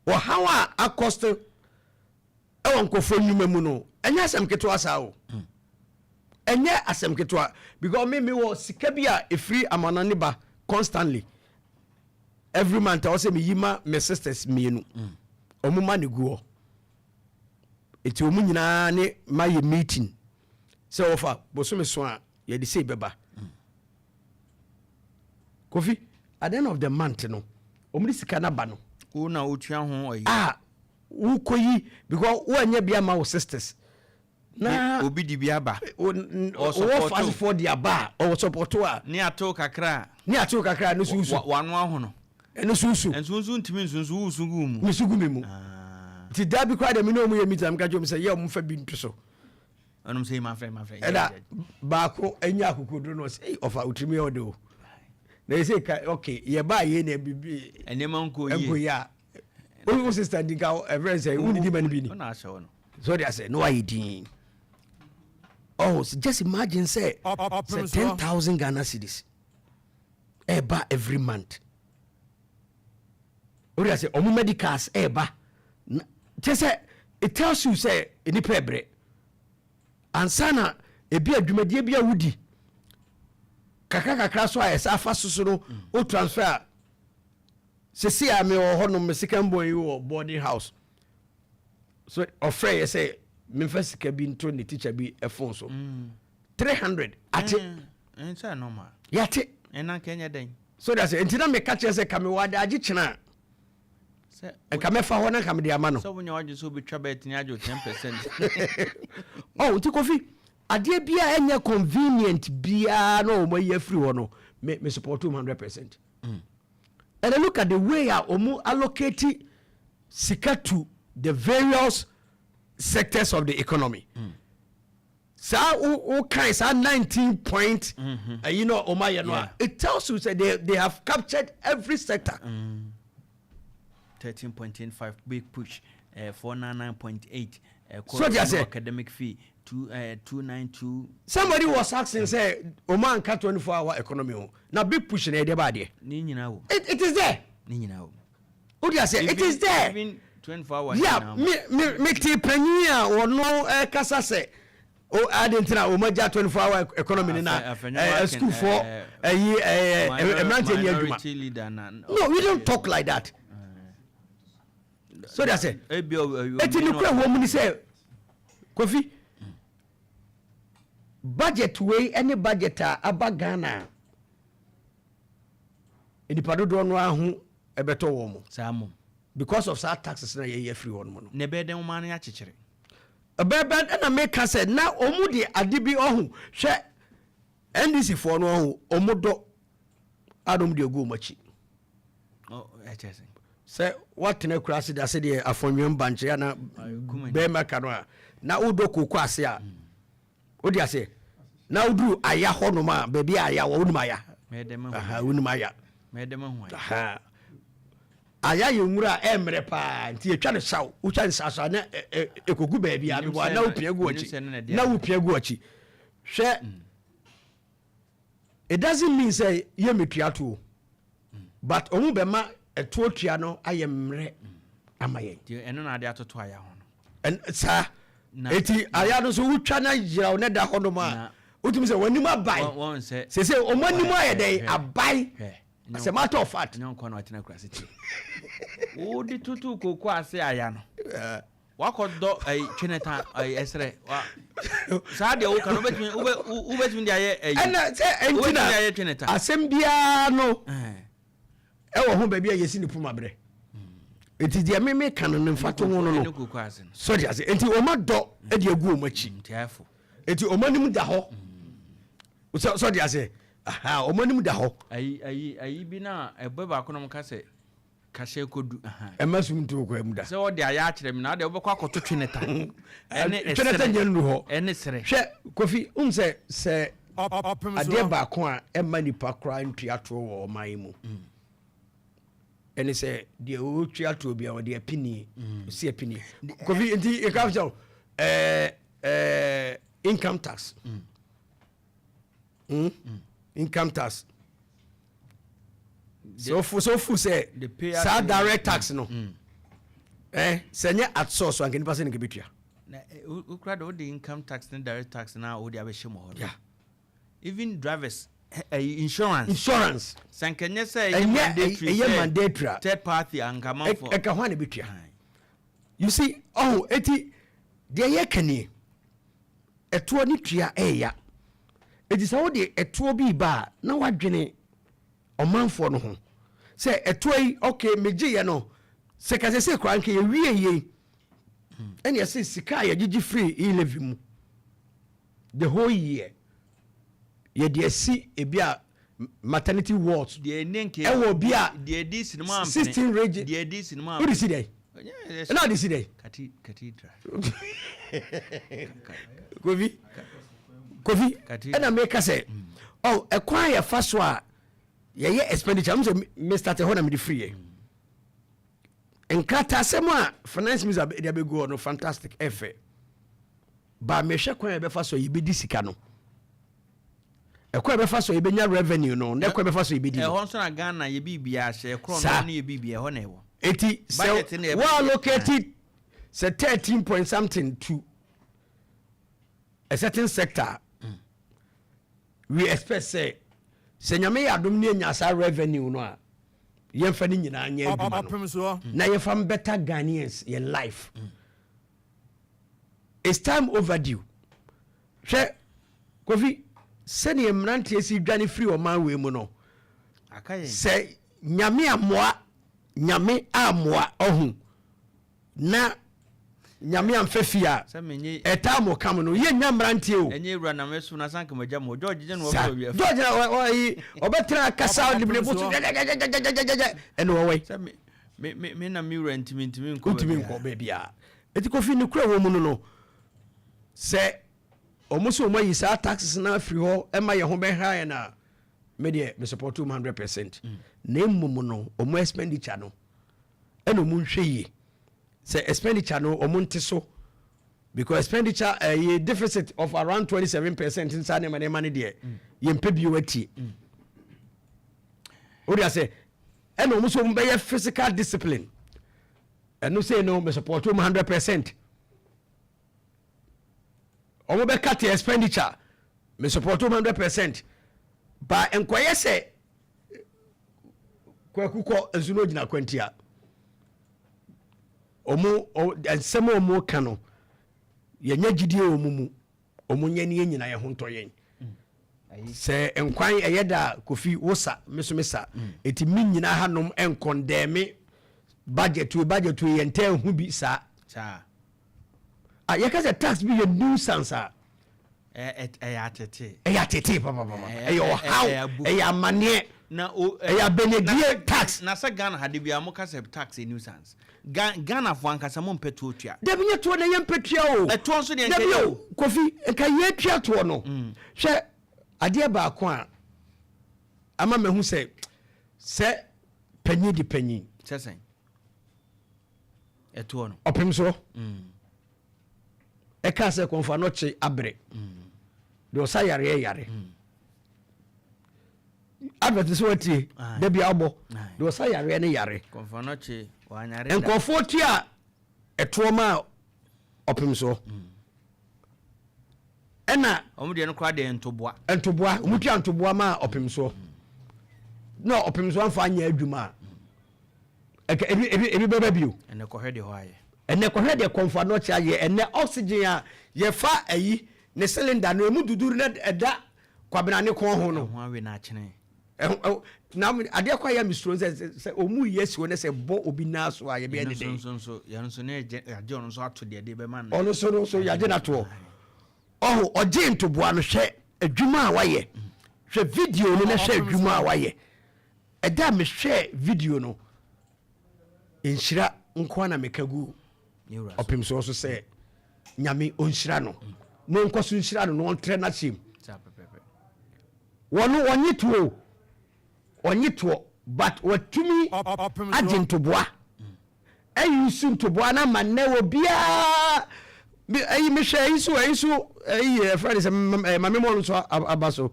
Ɔhaw a akɔsto ɛwɔ nkɔfoɔ nnwuma mu no, ɛnyɛ asɛm ketewa saa o. Ɛnyɛ asɛm ketewa, because me wɔ sika bi a ɛfiri amanane ba constantly every month a wɔsɛ meyi ma me sisters mmienu. Ɔmo ma ne gu hɔ, nti ɔmo nyinaa ne ma yɛ meeting sɛ wɔfa bosome so a yɛde sei bɛba. Kofi, at the end of the month no, ɔmo de sika no ba no, wo na wotua ho ayi. A wokɔyi, because woanyɛ bi ama wo sisters na obi di bi aba. Wɔ support. Fasefoɔ de aba a ɔwɔ support a ne atew kakra. Ne atew kakra no susu. Wano ahono. Ɛno susu. Nsunsu ntumi nsunsu, wusu gu mu. Mesu gu me mu. Ah. Nti da bi koraa deɛ, me ne ɔmu yɛ meeting a, meka kyerɛ mu sɛ yɛ ɔmo fa bi nto so. Ɔnom sɛ mafrɛ mafrɛ. Ɛna baako anya akokoduro no, ɔsɛ, "Ei, ɔfa wotumi yɛ ɔde o na yɛsɛ ka, ok, yɛbaa yei na bibi nneɛma nkɔ ɛnkɔ yie." Yi a wo sister di nka ɛfrɛ sɛ wonidi ma no bi ni. Ɔna ahyɛ wo no. So de asɛ na wayɛ din. Oh, so just imagine sɛ 10,000 Ghana cedis ɛɛba every month o de asɛ ɔmo medicals ɛɛba. Kyɛ sɛ it tells you sɛ nipa ɛbrɛ ansa na ebi adwumadie bi a wodi kakra kakra so a ɛsɛ afa soso no o transfer a sisi a mi wɔ hɔnom, mi second born yi wɔ boarding house so, ɔfrɛ yɛ sɛ memfa sika bi nto ne teacher bi ɛfon so, 300 ate. Ɛnsɛ normal. Yɛate. Ɛna nkɛnyɛ dɛn? So that's it. Nti na meka kyerɛ sɛ ka mewɔ adagye kyena a sɛ nka mɛfa hɔ na nka mede ama no. Sɛ wonya wadwe sɛ wobɛtwa bɛɛtene agye wo 10%. Oh, nti Kofi, adeɛ biara ɛnyɛ convenient biara na ɔmo ayi afiri hɔ no, me support 'em 100%. And then look at the way a ɔmo allocate sika to the various sectors of the economy. Saa wo kan saa 19 point ɛyi na ɔmo ayɛ no a, it tells you say they have captured every sector. 13.85 big push, 499.8 So they say- academic fee two, 292. Somebody was asking say ɔmo anka 24 hour economy ho na big push na ɛde ba adeɛ. Ne nyinaa wo. It is there. Ne nyinaa wo. O de ase, it is there. Even 24 hour. Yeah, me ti panyin a wɔno ɛkasa sɛ o adi ntina o ma gya 24 hour economy ni na sukuufoɔ ɛyi ɛɛ mmeranteɛ ni adwuma. Minority leader na. No, we don't talk like that. So de ase ebi eti ni kura wɔn mu ni sɛ, Kofi, budget wei ɛne budget a aba Ghana a nipa dodoɔ no aho ɛbɛtɔ wɔn mo saa mom because of saa taxes na yɛyɛ firi wɔn mu no. Na ɛbɛyɛ dɛn woma no yɛakyekyere? Ɛbɛbɛ ɛna meka sɛ na ɔmu de ade bi ɔho hwɛ NDC foɔ no, ɔho ɔmo dɔ adom de agu ɔmo akyi. Oh, ɛkyɛ sɛ sɛ woatena kura ase de ase deɛ afɔnwam bankye ana kumani. Bɛrima ka no a na wodɔ kooko ase a wode ase na woduru aya hɔnom a, baabi a aya wɔ, wonim aya? Mɛyɛ dɛn mahu? Aha, wonim aya? Mɛyɛ dɛn mahu aya? Aha. Aya yɛ nwura a ɛmmerɛ paa, nti yɛtwa no saw, wotwa no saw na ɛkɔgu baabi a Menim meboa sɛ na wopia gu menim akyi sɛ no na ɛde na aba. Wopia gu akyi hwɛ, it doesn't mean sɛ yɛ metua toɔ, but ɔmo bɛma ɛtoɔ tua no ayɛ mmerɛ ama yɛn. Nti ɛno na ade atoto aya ho no. Saa eti aya no so wotwa na yeraw ne da hɔ nom a wotumi sɛ w'anim abae. Wɔn sɛ sese ɔmo anim ayɛ dɛn abae. Hwɛ. As a matter of fact, nyɛ nkɔ na ɔtena kura se tie wode tutu koko ase aya no wakɔdɔ ɛyi tweneta ɛyi ɛsrɛ wa saa deɛ woka no wobɛtumi wobɛtumi de ayɛ ɛyi. Ɛna sɛ ɛnti wobɛtumi na de ayɛ tweneta. Asɛm biara no Ɛɛ. ɛwɔ ho baabi a yɛsi ne poma berɛ, nti deɛ meme ka no mfa to ho no ɛne no koko ase no. Sɔde ase nti ɔma dɔ de agu ɔma akyi. Nti ayɛ fo. Nti ɔma anim da hɔ. Sɔde ase aha, ɔma anim da hɔ. Ayi bi na ɛbɛ baako na mo ka sɛ kahyɛ kodu aha. Ɛma sum nto kɔ mu da. Sɛ ɔde ayɛ akyerɛ mi na ɔde wobɛkɔ akɔto tweneta ɛne Tweneta nyɛ nnu hɔ. Ɛne serɛ. Hwɛ Kofi, sɛ ɔpem adeɛ so baako a ɛma nipa koraa ntua toɔ wɔ ɔman yi mu ɛne sɛ deɛ ɔtua toɔ bia ɔde apinie ɔsi apinie. Kofi, nti yɛka sɛ income tax, Income tax sɛ ofu sɛ The pay saa as- direct tax no. Sɛ nyɛ at source anka nipa sɛ ne nkɛbɛtua. Na wokura de, wode income tax ne direct tax na wode abɛhyɛ mu hɔ no, even drivers insurance. Insurance. Sɛ nkɛnyɛ sɛ ɛyɛ mandatory. Ɛyɛ mandatory a third party ankamanfoɔ. Ɛka ho a na bɛtua. You see, ɔho eti deɛ yɛ kanie, ɛtoɔ ne tua ɛɛya. Eti sɛ wode ɛtoɔ bi ba a, na wadwene ɔmanfoɔ no ho sɛ ɛtoɔ yi, okay, megye yɛ no sɛ kasɛ sɛ kora nka yɛwie yie, ɛne ɛsɛ sika a yɛgyegye firi e-levy mu the whole year, yɛde asi ebi a maternity wards deɛ ne nke ɛwɔ bi a deɛ di sinima ampene 16 region. Deɛ di sinima. Wode si dɛn ɛna wode si dɛn? Cathedral. Kofi, Kofi. Cathedral. Ɛna meka sɛ ɔ ɛkwan a yɛfa so a yɛyɛ expenditure m sɛ me start hɔ na mede firi yɛ nkratasɛm a finance minister de abɛgu hɔ no, fantastic, ɛfɛ ba. Mehwɛ kwan a yɛbɛfa so a yɛbɛdi sika no, ɛkwan a yɛbɛfa so a yɛbɛnya revenue no, na ɛkwan a yɛbɛfa so a yɛbɛdi no. Ɛhɔ nso na Ghana yɛ biribia hyɛ korɔ. Saa. No ne yɛ biribia ɛhɔ na ɛwɔ. Eti Budget no sɛ yɛ wo allocate sɛ 13 point something to a certain sector, we expect sɛ Nyame yɛ adom ne anya saa revenue no a, yɛmfa no nyinaa nyɛ adwuma no Ɔpem soɔ. na yɛfa better Ghanaians yɛ life. It's time overdue. Hwɛ Kofi, sɛdeɛ mmeranteɛ si dwane firi ɔman wei mu no, aka yɛn. Sɛ Nyame amoa, Nyame amoa ɔho na Nyame amfa fie a sɛ menye ɛtaa mo kam no, yɛnya mmeranteɛ o. Ɛnyɛ ewura na mɛso na sanka magya mo George gye no. Sa Wɔbɛ wia. George na ɔyi ɔbɛtena kasa ɔde bo so gyɛgyɛgyɛgyɛgyɛgyɛ ɛna wɔwɛ. Sɛ me na me wura ntumi nkɔ. Wotumi baabiara. nkɔ baabiara. Eti Kofi, ne kura wɔ mu no, sɛ ɔmo sɛ ɔmo ayi saa taxes na afiri hɔ ɛma yɛn ho bɛha yɛn a, me deɛ me support mu 100%. Na emom no, ɔmo expenditure no ɛna ɔmo nhwɛ yie sɛ expenditure no ɔmo nte so, because expenditure ɛyɛ deficit of around 27% nsa nneɛma no deɛ, yɛn mpɛ bio atie o de ase. Ɛna ɔmo nso ɔmo bɛyɛ fiscal discipline. Ɛno sɛ no, me support mu 100%. Ɔmo bɛ cut expenditure, me support mu 100%. Ba nkɔyɛ sɛ kwaku kɔ nso no ogyina kwantia ɔmo nsɛm a ɔmo ka no, yɛnyɛ gyidie wɔ ɔmo mu. Ɔmo nyɛ ne yɛn nyinaa yɛn ho ntɔ yɛn sɛ nkwan ɛyɛ da. Kofi, wo sa, me so me sa. Eti mi nyinaa hanom nkɔndɛɛme budget o, budget o, yɛn tɛ ho bi saa. Saa. A yɛka sɛ tax bi yɛ nuisance a, ɛyɛ atete. Ɛyɛ atete papapapa. Ɛyɛ ɔhaw. Ɛyɛ abu. Ɛyɛ amanneɛ. Na o ɛyɛ abɛnedie tax. Na sɛ Ghana ha de bia mo ka sɛ tax yɛ nuisance, Ghana fo ankasa mo mpɛ tuo tua. Dabi, nyɛ toɔ na yɛ mpɛtua o. Ɛtoɔ nso deɛ dabi nkɛyɛ o. Kofi, nka yɛtua toɔ no, hwɛ adeɛ baako a ama mahu sɛ panyin di panyin. Sɛ sɛn ɛtoɔ no? Ɔpem soɔ ɛka sɛ kɔnfa no kye abere deɛ ɔsa yareɛ yare advert sɛ watie. Dabi, abɔ deɛ ɔsa yareɛ no yare. Kɔnfa no kye wanyare da. Nkurɔfoɔ tua ɛtoɔ ma ɔpem soɔ ɛna ɔmo deɛ no koraa deɛ ntoboa. Ntoboa, ɔmo tua ntoboa ma ɔpem soɔ na ɔpem soɔ amfa anyɛ adwuma a, ɛka ebi bɛba bio. Ɛnɛ kɔhwɛ deɛ hɔ ayɛ. Ɛnɛ kɔhwɛ deɛ kɔnfa no ɔkyɛ ayɛ. Ɛnɛ oxygen a yɛfa ayi ne cylinder no emu duduru na ɛda Kwabena ne kɔn ho no. Ɛho awe na akyene. Ɛho na adeɛ kɔ ayɛ misuro sɛ ɔmu yɛ si hɔ ne sɛ bɔ obi nan so a, yɛbɛyɛ ne yɛn dɛn? Nso yɛn nso ne yɛgye yɛagye ɔno nso ato deɛ de bɛma no. Ɔno so no so yɛagye no atoɔ. Ɔho ɔgye ntoboa no, hwɛ adwuma a wayɛ. Hwɛ video no na hwɛ adwuma a wayɛ. Ɛda a mehwɛ video no, nhyira nkoa na meka gu ne wura so. Ɔpem soɔ so sɛ Nyame ɔnhyira no na ɔnkɔ so nhyira no na ɔntrɛ n'ahyɛm. Saa pɛpɛpɛ. Wɔno ɔnye toɔ o, ɔnye toɔ, but watumi Ɔpem agye soɔ. ntoboa, ɛyi nso ntoboa no ama nnɛ wɔ biara. Ɛyi mehwɛ ɛyi so ɛyi yɛ ɛfrɛ ne sɛ mame mɔ no nso aba so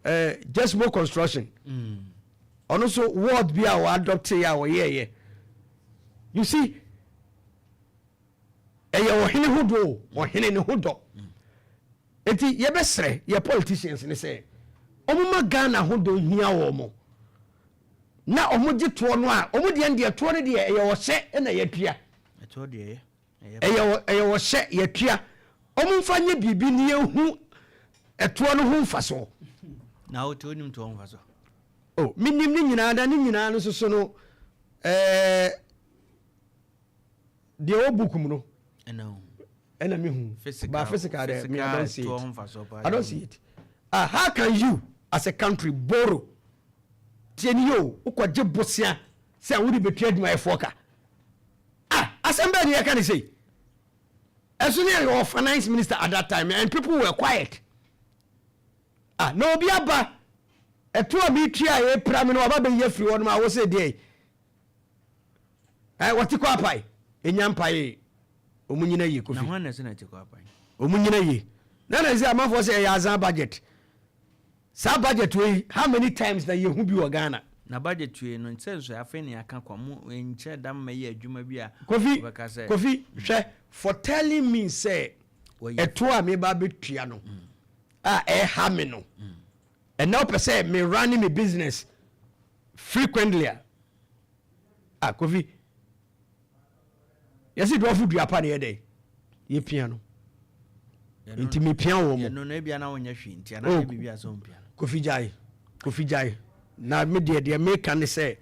Jesmo Construction. Ɔno nso ward bi a wɔadɔpte a wɔyɛɛyɛ, you see. ho dɔ o, ɔhene ne ho dɔ. Eti yɛbɛsrɛ yɛ politicians ne sɛ ɔmo ma Ghana ho dɔ hia wɔ mo na ɔmo gye toɔ no a, ɔmo deɛ deɛ toɔ no deɛ, ɛyɛ ɔhyɛ ɛna yɛtua. Ɛtoɔ deɛ ɛyɛ. Ɛyɛ ɔhyɛ yɛtua. Ɔmo nfa nye biribi ne yɛhu ɛtoɔ no ho mfasoɔ. Na wote wonim toɔ mfa so? O, menim ne nyinaa da ne nyinaa no soso no, deɛ ɛwɔ book mu no ɛna o ɛna mehu. Physical. But physical deɛ, me, I don't see it. Toɔ ho mfasoɔ paa. I don't see it. Ah, how can you as a country borrow? Tie ni yo, wokɔgye bosea sɛ wode bɛtua adwumayɛfoɔ ka. Ah, asɛm bɛɛ ne yɛka ne sei. Ɛso ne yɛwɔ finance minister at that time and people were quiet. Ah, na obi aba ɛto a metua a ɛpira me no, waba bɛyi afiri hɔ nom a wo sɛ deɛ wɔte kɔ apae ɛnya mpae, ɔmu nyina yie. Na Kofi. Hwan na ɛsɛ na ɛte kɔ apan? Ɔmu nyina yie na sɛ amanfoɔ sɛ ɛyɛ azan budget. Saa budget wei, how many times na yɛhu bi wɔ Ghana? Na budget wei no nsɛ nso afei ne aka kɔ mo nkyɛ da mma yɛ adwuma bi a Kofi. Wobɛka sɛ Kofi, hwɛ, for telling me sɛ wɔyɛ ɛto a meba bɛtua no a ɛha me no, ɛnɛ wopɛ sɛ me running me business frequently a, ah, Kofi, yɛsi dɔfo dua pa ne yɛ dɛ yɛpia no nti mepia wɔ mo. Yɛno no ebia na wonyɛ hwee nti Oh. anaa biribi a sɛ wompia no. Kofi gyae, Kofi gyae. Na me deɛ meka ne sɛ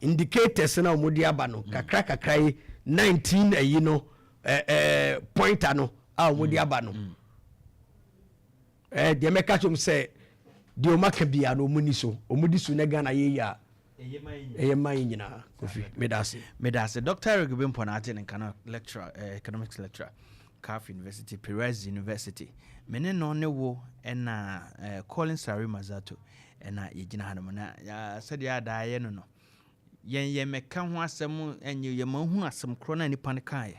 indicators na wɔde aba no kakra kakra yi, 19 ayi no, pointer no a wɔde aba no, deɛ mɛka kyerɛ m sɛ deɛ ɔma ka bia no, ɔmu ni so, ɔmu di so na Ghana yɛ yi a, ɛyɛ ma yɛ nyinaa. Kofi, meda ase. Meda ase. Dr Eric Bempɔ na ate ne nka no, lecturer, economics lecturer, CAF University, Perez University. Me ne no ne wo ɛna Collins Sare Mazato ɛna yɛgyina ha no mu na sɛdeɛ adaa yɛ no, yɛn yɛ mɛka ho asɛm, ɛnyɛ yɛma hu asɛm korɔ no a nipa no kaeɛ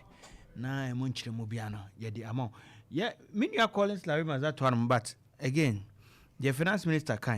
na ɛmu nkyerɛ mu bia no yɛde ama wo. Yɛ me nua Collins Larry Mazato anom, but again, the finance minister kan